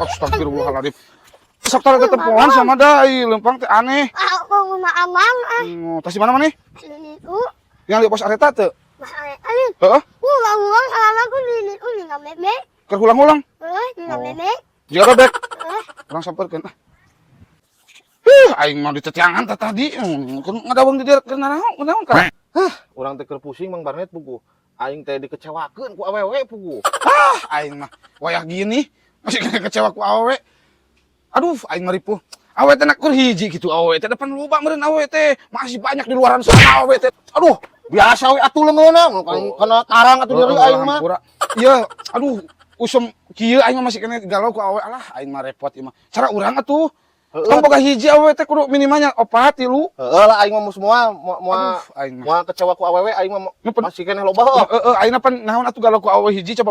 Astagfirullahaladzim. Sok tara tetempohan sama da, ih lempang teh aneh. Aku mah amang ah. Tas di mana maneh? Itu Yang di pos areta teu? Mas alin. Heeh, Ulang-ulang salah aku di itu di bebek. Keur hulang-hulang. Eh, di bebek. Jiga bebek. Eh, Urang samperkeun ah. Huh, aing mah ditetiangan teh tadi. Keur ngadaweng di dieu keur nanaon, kunaon ka? Urang teh keur pusing, Mang Barnet, puguh. Aing teh dikecewakeun ku awewe puguh. Ah, aing mah wayah gini masih kena kecewa ku awewe. Aduh, aing mah ripuh. Awewe teh nak kur hiji gitu awewe teh depan loba meureun awewe teh. Masih banyak di luaran sana awewe teh. Aduh, Biasa we atuh leungeunna, kana karang atuh nyeri aing mah. Hampura. Iya, aduh, usum kieu aing mah masih kena galau ku awewe. Alah, aing mah repot ieu mah. Cara urang atuh. Heeh. Tong boga hiji awewe teh kudu minimalnya opat, tilu. Heeh lah, aing mah semua moal moal Aduh, aing mah. Moal kecewa ku awewe aing mah Nu masih keneh loba heuh. Heeh, aing pan naon atuh galau ku awewe hiji coba.